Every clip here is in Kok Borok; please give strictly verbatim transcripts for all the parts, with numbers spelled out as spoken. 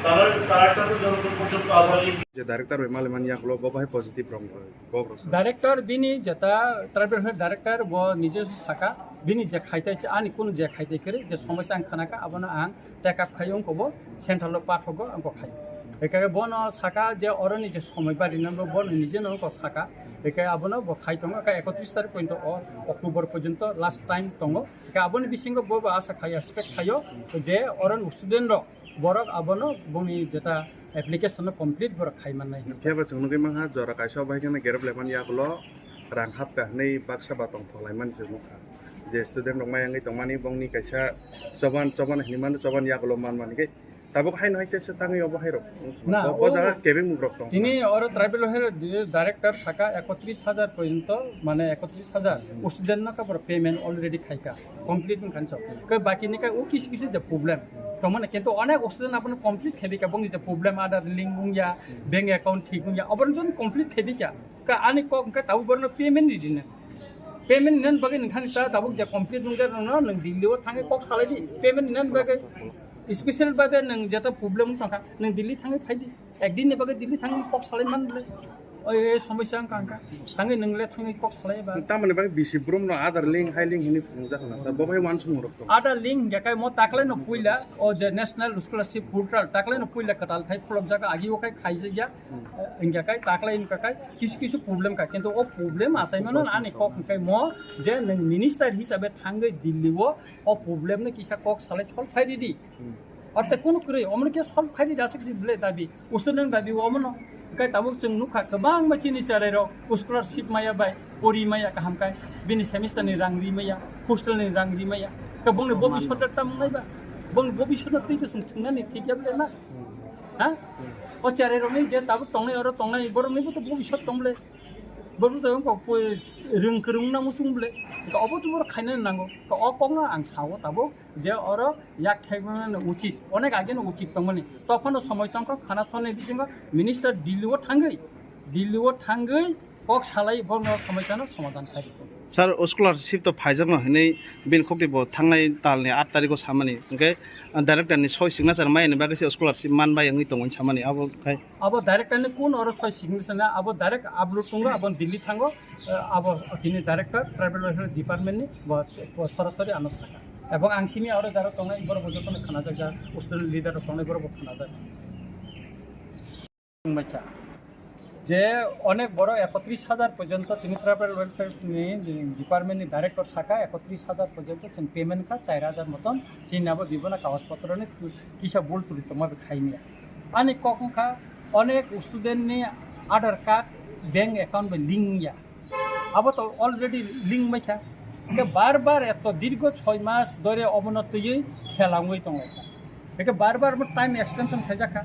তারা, তারা একটা তো জনগণ পর্যন্ত আধার লিঙ্ক যে director bai maliman yagulo bo bahai positive rong rok, bo rok sa. Director bini jeta tribal health director bo nije saka, bini je khaitai ani kunu je khaitai kere je somosya ang khanaka abono ang take up khai wngkha bo central o pathogo ang kok khai. Ekare bono saka je oroni je somoi bari nang bo bono nije no kok saka. Ekare abono bo khai tongo ka ekotris tarik pointo o October porjonto last time tongo. Ka aboni bisingo bo bo asa khai expect khaio je oroni student rok borok abono boni jeta application no complete borok khai mannai. Phiya ba chwng nugwi mankha jora kaisa bai kheno gerep lemani yagulo rang hapka hwnwi baksa ba tongthok laimani se nukha. Je student rok maya wngwi tongmani bongni kaisa choban choban hinwi mano choban yagulo manmani khe tabuk haino hai tesa tangwi obo hai rok. Na, bo, bo o jaga kebeng muk rok tong. Tini oro tribal welfare di-, director saka ekotris hajar porjonto, mane ekotris hajar student no ka borok payment already khaika, complete wngkha so. Ke baki ni ka o kisu kisu de problem. Tomane kintu onek student abono complete khaibika, bongni de problem, Aadhaar link wngya, bank account thik wngya, obono jon complete khaibika. Ka ani kok hwnkhe tabuk borokno payment ni dinai. Payment ni bagwi nini thani ta tabuk je complete nung jak rwno nung Delhi o thangwi kok salai di. Payment ni bagwi special bade nung jeta problem wng tongkha nung Delhi thangwi phai di. Ek din ni bagwi Delhi thangwi kok salai man le. Oi, oi, somosya wng kha, wng kha. Thangwi nung le thangwi kok salai ba. Tamoni bagwi bisi brum no Aadhaar link, hai link hwnwi phunuk jak na sa. Bo bai wansuk rok tong. Aadhaar link hwnkhe kai mo taklai no puila o je National Scholarship Portal taklai no puila kwtal khai khulok jak agi o khai khai jak ya. Hingke kai taklai hingke kai kisu kisu problem ka, kintu o problem achaimano ani kok hingke mo je nwng minister hisabe thangwi Delhi o, o problem no kisa kok salai solve khai ridi. Orte kunu kwrwi omono khe solve khai ridi aswk si bwle dabi, usto nang dabi omono. Hingke tabuk chwng nukha kwbangma chini cherai rok scholarship maya bai pori maya kaham kai, bini semester ni rang ri maya, hostel ni rang ri maya, ke bongni bobiswt tamung nai ba, bongni bobiswt no twi to chwng thwngnani thik ya bwle na? Ha? O cherai rokni je tabuk tongnai, oro tongnai, borokni bo to bobiswt tong bwle. Borok to wngkha poi rwng kwrwng nang muchung bwle. To obo to borok khaina nango. To o kokno ang sao tabuk je oro yak thekmani uchit. Onek age no uchit tongmani. Tophano somoi tongkha khana sonni bisingo minister Delhi o thangwi, Delhi o thangwi kok salai borokno somosya no somadhan khai rwkho. Sir, o scholarship to phaijakno hinwi bini khokti bo thangnai talni aat tarikh o samani. Hwnkhe, ah, director ni soi signature mai ni bagwi se scholarship man bai wngwi tongwi samani abo khai. Abo director ni kun oro soi signature na, abo direct upload tongo, abo Delhi thango, eh, abo tini director tribal welfare department ni bo, bo sorasori ano saka. Ebong ang simi oro jaro tongnai borok bo jotono khanajak, jara student leader rok tongnai borok bo khanajak. Wngbaikha je onek borok ekotris hajar porjonto tini tribal welfare ni department ni director saka ekotris hajar porjonto chwng payment kha char hajar moton chini abo bibona kagoj potro ni kisa bul tuli tongma bai khaimya. Ani kok wngkha onek student ni Aadhaar card bank account bai link wngya. Abo to already link bai kha. Hingke bar bar eto dirgo choi mas dore obono twiwi khelangwi tonglai kha. Hingke bar bar mo time extension khaijak kha.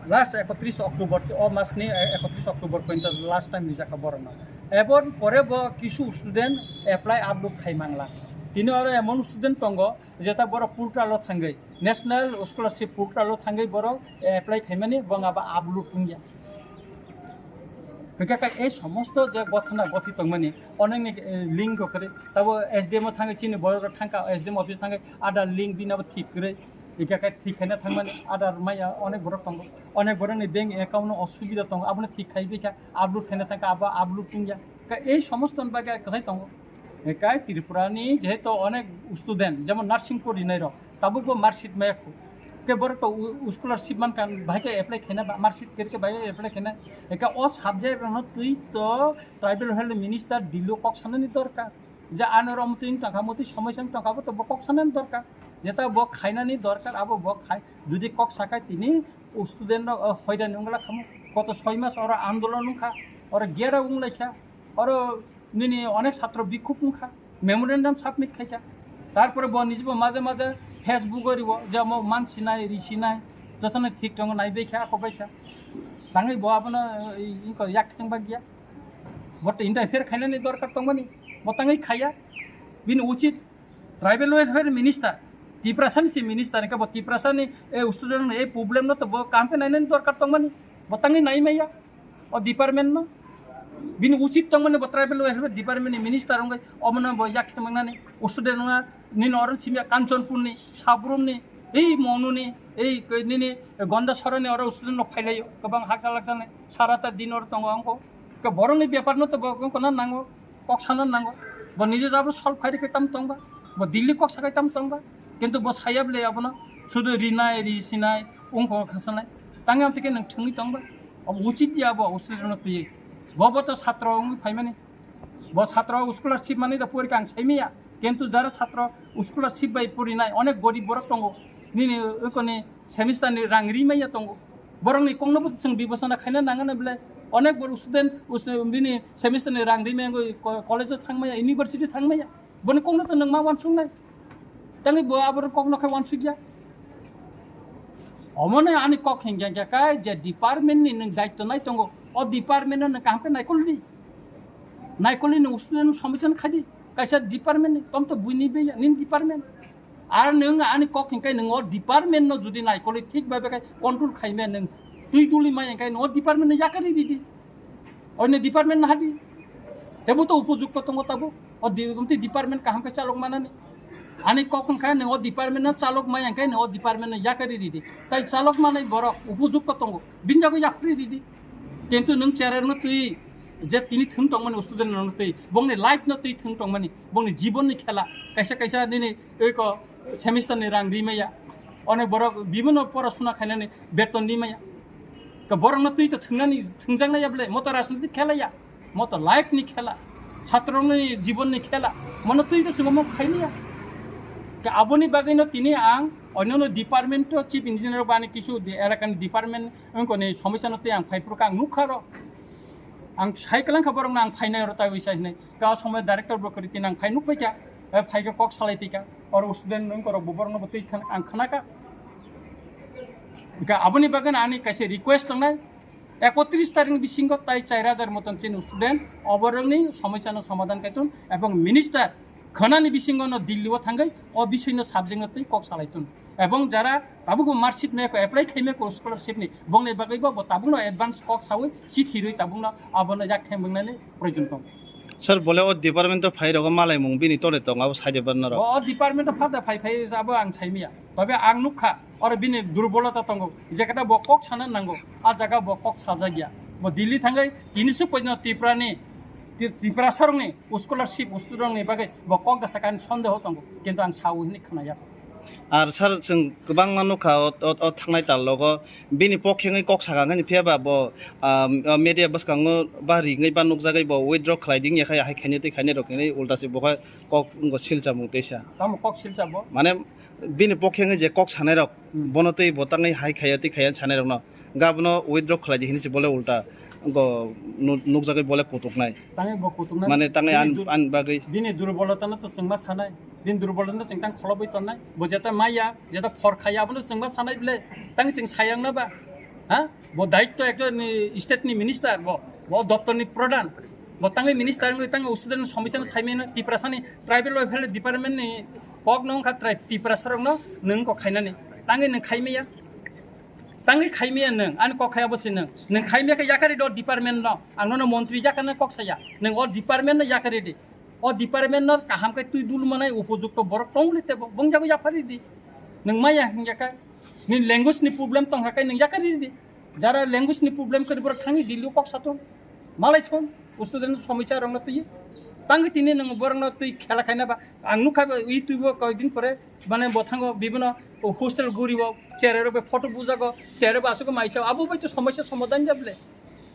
Last ekotris October, o mas ni, eh, ekotris October pointo last time rijak kha borokno. Eboni pore bo kisu student apply upload khai mangla. Tini oro emon student tongo, jeta borok portal o thangwi, National Scholarship Portal o thangwi borok apply khaimani, bo abo upload wngya. Hingke kha ei somosto je gothona gothi tongmani, onekni, eh, link o kwrwi. Tabo S D M o thangwi chini borok rok thangkha, S D M office thangwi Aadhaar link bini abo thik kwrwi. Hingke kha thik khaina thangmani Aadhaar maya onek borok tongo. Onek borokni bank account no osubida tongo, abono thik khai bikha, upload khaina thangkha, abo upload wngya. Kha ei somosto ni bagwi kwchai tongo. Ekai Tripura ni jehetu onek student, jemon nursing pori nai rok, tabuk bo marksheet maya khu. Te borok to u-, u scholarship man kan, bahai khe apply khaina ba, marksheet khe khe bahai apply khaina. Eka o subject rok no twi to tribal health minister Delhi o kok sanani dorkar. Je ano rom twi tongkha, motwi somoi sang tongkha, bo to bo kok sanani dorkar. Jeta bo khainani dorkar, abo bo khai. Jodi kok sakai tini u student rok, o, hoidani wngla khamu. Koto soi mas oro andolon wngkha, oro gera wnglaikha. Oro nini onek satro bikhuk wngkha, memorandum submit khaikha. Tarpore bo nijibo maje maje Facebook o ribo, je omo mansinai, risinai, jotono thik tongo, naibaikha, akobaikha. Tangwi bo abono, eh, ingko yak theng bagya. Bo to interfere khainani dorkar tongmani, bo tangwi khaiya. Bini uchit tribal welfare minister, Tiprasa ni si minister, hingke bo Tiprasa ni, eh, student ni, eh, problem no to bo kaham khe nainani dorkar tongmani, bo tangwi nai maya. O department no bini uchit tongmani bo tribal welfare department ni minister wngwi omono bo yak khe mangnani student wngna nini oro simi Kanchanpur ni, Sabrum ni, ei Monu ni, Ei koi nini gonda soroni oro student rok phailaio, kwbang hakjak lakjaknai, sara ta din oro tongo wngkho. Ke borokni bepar no to bo wngkho na nango, kok sana nango. Bo nije jabo solve khai rikhe tam tongba, bo Delhi kok sakai tam tongba. Kintu bo saya bwle abono sudu rinai, ri sinai, wngkho khasanai. Tangwi amtwi khe nwng thwngwi tongba. Obo uchit ya bo student no twiwi. Bo bo to satro wngwi phaimani. Bo satro scholarship manwi da porikha ang saimanya. Kintu jara satro scholarship bai porinai onek gorib borok tongo. Nini okoni semester ni rang rimaya tongo. Borokni kokno bo chwng bibosona khaina nangani bwle. Onek borok student us-, bini semester ni rang rimaya wngwi ko-, college o thangmaya, university thangmaya. Boni kokno to nwng ma uansuknai. Tangwi bo aborok kokno khe uansukya. Omono ani kok hinkhe hinkhe khe je department ni nwng daityo nai tongo, o department no nwng kaham khe naikoldi. Naikoldi nwng student somesya no khaidi. Kaisa department ni, tom to buini be ya, nini department. Ar nwng ani kok hinkhe nwng o department no jodi naikoldi thik bhabe khai control khaimaya nwng twi duli mai hinkhe nwng o department no yakari ridi. Oino department no hadi. Tebo to upojukto tongo tabo. O di-, omtwi department kaham khe chalok manani. Ani kok wngkha nwng o department no chalok maya hinkhe nwng o department no yakari ridi. Tai chalok manai borok upojukto tongo. Bini jago yapri ridi. Kintu nwng cherai no twi je tini thwng tongmani student no twi. Bongni life no twi thwng tongmani. Bongni jibon ni khela. Kaisa kaisa nini eko semester ni rang rimaya. Onek borok bibino porasuna khainani beton rimaya. Ka borokno twi to thwngnani, thwngjaknai ya bwle, mo to rajniti khela ya, mo to life ni khela, chhatrokni jibon ni khela, mono twi to chwngmo khaimaya. Ka aboni bagwino tini ang onyono department o chief engineer bani kisu de-, elakani department wngkoni somesya no twi ang phaiphuru ka ang nukha ro. Ang sai kwlangkha borokno ang phainai oro tai wi sai hinai. Ka o somoi director bo kwrwi tini ang phai nuk phaikha, eh, phaikhe kok salai phaikha. Oro student wngkorok bo borokno bo twi khna-, ang khnakha. Hwnkhe aboni bagwino ani kaisa request tongnai, ekotris tarikni bisingo tai char hajar moton chini student oborokni somosya no somadhan kaiton ebong minister khwnani bisingo no Delhi o thangwi o bisoi no subject no twi kok salai ton. Ebong jara tabuk bo marksheet maya ko apply khai maya ko scholarship ni bongni bagwi bo, bo tabuk no advance kok sawi chithi rwi tabuk no abono yak thang wngnani proyojon tong. Sir, bole o department o phai rogo malai mung bini tole tong abo sai de barna rok. O department o phada phai phai abo ang sai maya. Tobe ang nukha oro bini durbolota tongo. Je kata bo kok sana nango, a jaga bo kok sajak ya. Bo Delhi thangwi tini su poino Tripura ni, Tri-, Tripura sarong ni scholarship student ni bagwi bo kok da sakani sondeho tongo. Kintu ang sawi hini khna ya. Ar sir, chwng kwbangma nukha o, o, o thangnai tal logo bini pokhe wngwi kok sakha wngkha, phiya ba bo, ah, media bwskango ba ringwi ba nukjagwi bo withdraw khlai ding ya khai, hai khainai tei khainai rok hinwi ulta se bo khai kok wngkha silchamung teisa. Tamo kok silcha bo? Mane bini pokhe wngwi je kok sanai rok, hmm, bono tei bo tangwi hai khaiya tei khaiya sanai rokno. Gabono withdraw khlai di hinwi se bole ulta go nu-, nukjagwi bole kutuknai. Tangwi bo kutuknai. Mane tangwi bini an, dur-, an bagwi. Bini durbolota no to chwngma sanai. Bini durbolota no chwng tang kholobwi tonnai. Bo jeta maya, jeta phor khaya, abono chwngma sanai bile. Tangwi chwng sayang na ba. Ha? Bo daityo ekjon ni state ni minister bo. Bo doptor ni pradhan. Bo tangwi minister wngwi tangwi student somesya no saimano Tiprasa ni tribal welfare department ni kok no wngkha tri-, Tiprasa rok no nwng kok khainani. Tangwi nwng khaimaya. Tangwi khaimaya nwng, ani kok khaya bo se nwng. Nwng khaimaya khe yakari do department no. Ang nono montri yakana kok saya. Nwng o department no yakari di. O department no kaham khe twi dul manai upojukto borok tongli tebo. Bongjago yaphari di. Nwng maya hingya khe. Ni language ni problem tong kha khe nwng yakari di. Jara language ni problem khe borok thangwi Delhi o kok sathon. Malai thon. Student somisa rokno twi. Tangwi tini nwng borokno twi khela khaina ba. Ang nukha ba YouTube o koi din pore. Mane bo thango bibino hostel guri bo. Chere rok be photo bujago. Chere ba asuk maisa. Abo bai to somisa somadhan jable.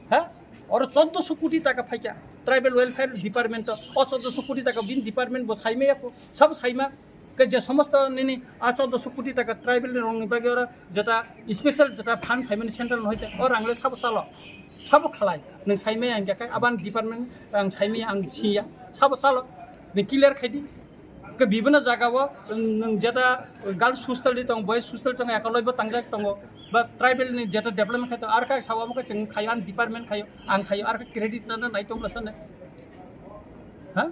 Ha? Oro choddoso koti taka phaikha tribal welfare department o, o choddoso koti taka bini department bo saimaya pho, sabo saima, ke je somosto nini a choddoso koti taka tribal ni rongni bagwi oro jeta special jeta fund phaimani central no hoite, o rangle sabo chalo, sabo khalai, nwng saimaya hingkha khe abani department ang saimaya ang siya, sabo chalo, nwng clear khaidi. Ke bibino jaga o, nwng jeta girls hostel di tong, boys hostel tong, ekoloi bo tangjak tongo. Ba tribal ni jeta development khai tong, ar kha sawa mo khe chwng khayo, ang department khayo, ang khayo, ar kha credit na, na nai tong bwsane.